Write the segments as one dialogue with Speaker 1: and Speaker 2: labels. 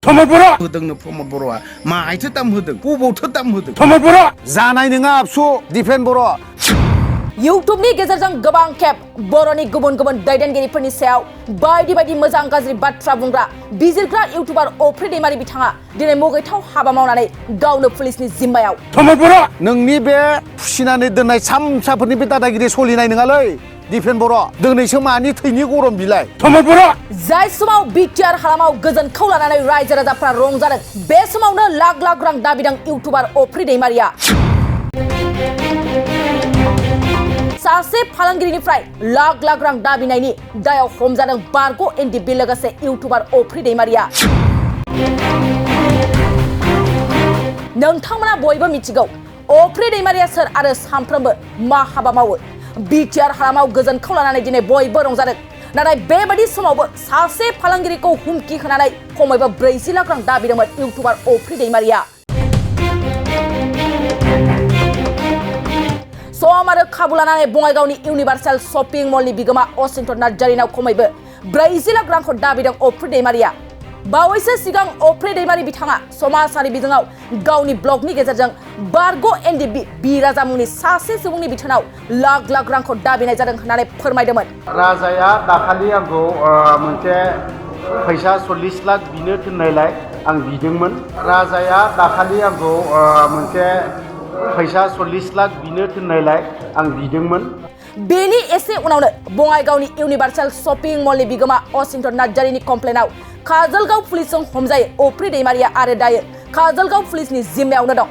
Speaker 1: प्रमद बर'
Speaker 2: होदोंनो प्रमद बर'आ माहायथो दाम होदों बबावथो दाम होदों
Speaker 1: प्रमद बर'
Speaker 3: जानाय नङा आबसु दिफेन बर'
Speaker 4: इउटुबनि गेजेरजों गोबां खेब बर'नि गुबुन गुबुन दैदेनगिरिफोरनि सायाव बायदि बायदि मोजां गाज्रि बाथ्रा बुंग्रा बिजिरग्रा इउटुबार अफ्रि दैमारि बिथाङा दिनै मुगैथाव हाबा मावनानै गावनो पुलिसनि जिम्मायाव
Speaker 1: प्रमद बर'
Speaker 3: नोंनि बे फिसिनानै दोननाय सामसाफोरनि बे दादागिरि सोलिनाय नङालै दिफेन बर' दिनैसो मानि थैनि गरम बिलाइ
Speaker 1: प्रमद बर'
Speaker 4: जाय समाव बिटिआर हालामाव गोजोनखौ लानानै रायजो राजाफ्रा रंजादों बे समावनो लाख लाख रां दाबिदों इउटुबार अफ्रि दैमारिया सासे फालांगिरिनिफ्राय लाख लाख रां दाबिनायनि दायाव हमजादों बारग' एनडिबि लोगोसे इउटुबार अफ्रि दैमारिया नोंथांमोना बयबो मिथिगौ अफ्रि दैमारिया सोर आरो सानफ्रोमबो मा हाबा मावो बिटिआर हालामाव गोजोनखौ लानानै दिनै बयबो रंजादों नाथाय बेबादि समावबो सासे फालांगिरिखौ हुमखि होनानै खमैबो 40 लाख रां दाबिदोंमोन इउटुबार अफ्रि दैमारिया सम आरो खाबु लानानै बङाइगावनि इउनिभार्सेल शपिं मलनि बिगोमा असिन्टन नार्जारिनाव खमैबो 40 लाख रांखौ दाबिदों अफ्रि दैमारिया बावैसो सिगां अफ्रि दैमारि बिथाङा समाजारि बिजोङाव गावनि ब्लगनि गेजेरजों बारग' एनडिबि बिराजा मुंनि सासे सुबुंनि बिथोनाव लाख लाख रांखौ दाबिनाय जादों होननानै फोरमायदोंमोन
Speaker 5: राजाया दाखालि आंखौ मोनसे फैसा 40 लाख बिनो थिननायलाय आं बिदोंमोन राजाया दाखालि आंखौ मोनसे फैसा 40 लाख बिनो थिननायलाय आं बिदोंमोन
Speaker 4: बेनि एसे उनावनो बङाइगावनि इउनिभार्सेल शपिं मलनि बिगोमा असिन्टन नार्जारिनि कमप्लेनाव काजलगाव पुलिसजों हमजायो अफ्रि दैमारिया आरो दायो काजलगाव पुलिसनि जिम्मायावनो दं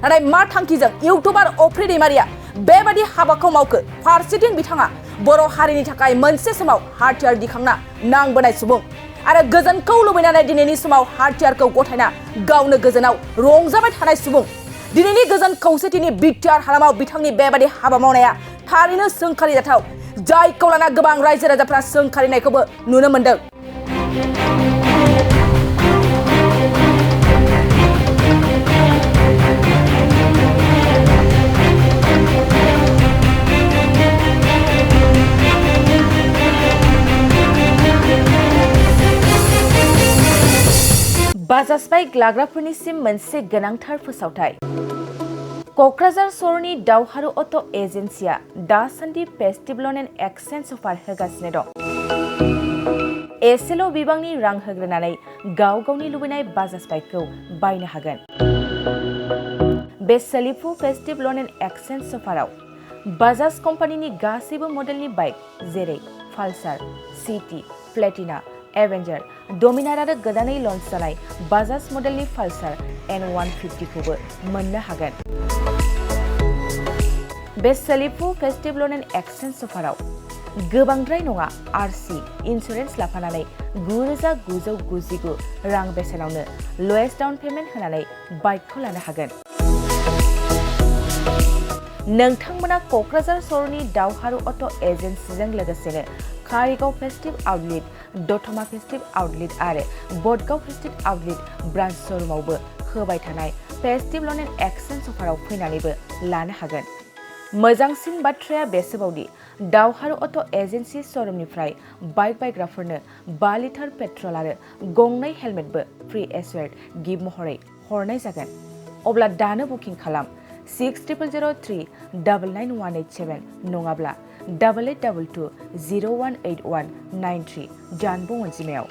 Speaker 4: नाथाय मा थांखिजों इउटुबार अफ्रि दैमारिया बेबादि हाबाखौ मावखो फारसेथिं बिथाङा बर' हारिनि थाखाय मोनसे समाव हाथियार दिखांना नांबोनाय सुबुं आरो गोजोनखौ लुबैनानै दिनैनि समाव हाथियारखौ गथायना गावनो गोजोनाव रंजाबाय थानाय सुबुं दिनैनि गोजोन खौसेथिनि बिटिआर हालामाव बिथांनि बेबादि हाबा मावनाया थारैनो सोंखारिजाथाव जायखौ लाना गोबां रायजो राजाफ्रा सोंखारिनायखौबो नुनो मोन्दों बाजाज बाइक लाग्राफोरनिसिम मोनसे गोनांथार फोसावथाय क'क्राझार सहरनि दावहारु अट' एजेन्सिया दासान्दि फेस्टिभ ल'न एन्ड एक्सचेन्ज अफार होगासिनो दं एसेल' बिबांनि रां होग्रोनानै गाव गावनि लुबैनाय बाजाज बाइकखौ बायनो हागोन बे सोलिफु फेस्टिभ ल'न एन्ड एक्सचेन्ज अफाराव बाजाज कम्पानिनि गासैबो मडेलनि बाइक जेरै पालसार सिटि प्लेटिना एवेन्जार डमिनार आरो गोदानै लन्च जानाय बाजाज मडेलनि पालसार N150 खौबो मोननो हागोन बे सोलिफु फेस्टिभ ल'न एन्ड एक्सचेन्ज अफाराव गोबांद्राय नङा आरसि इन्सुरेन्स लाफानानै 9,999 रां बेसेनावनो ल'एस्ट डाउन पेमेन्ट होनानै बाइकखौ लानो हागोन नोंथांमोना क'क्राझार सहरनि दावहारु अट' एजेन्सिजों लोगोसेनो कारिगाव फेस्टिभ आउटलेट दतमा फेस्टिभ आउटलेट आरो बडगाव फेस्टिभ आउटलेट ब्रान्च श'रुमावबो होबाय थानाय फेस्टिभ ल'न एन्ड एक्सचेन्ज अफाराव फैनानैबो लानो हागोन मोजांसिन बाथ्राया बेसोबावदि दावहारु अट' एजेन्सि श'रुमनिफ्राय बाइक बायग्राफोरनो 5 लिटार पेट्रल आरो गंनै हेलमेटबो फ्रि एसुवेर्ड गिफ्ट महरै हरनाय जागोन अब्ला दानो बुकिं खालाम 6000399187 नङाब्ला 8822 018193 जानबुं अनजिमायाव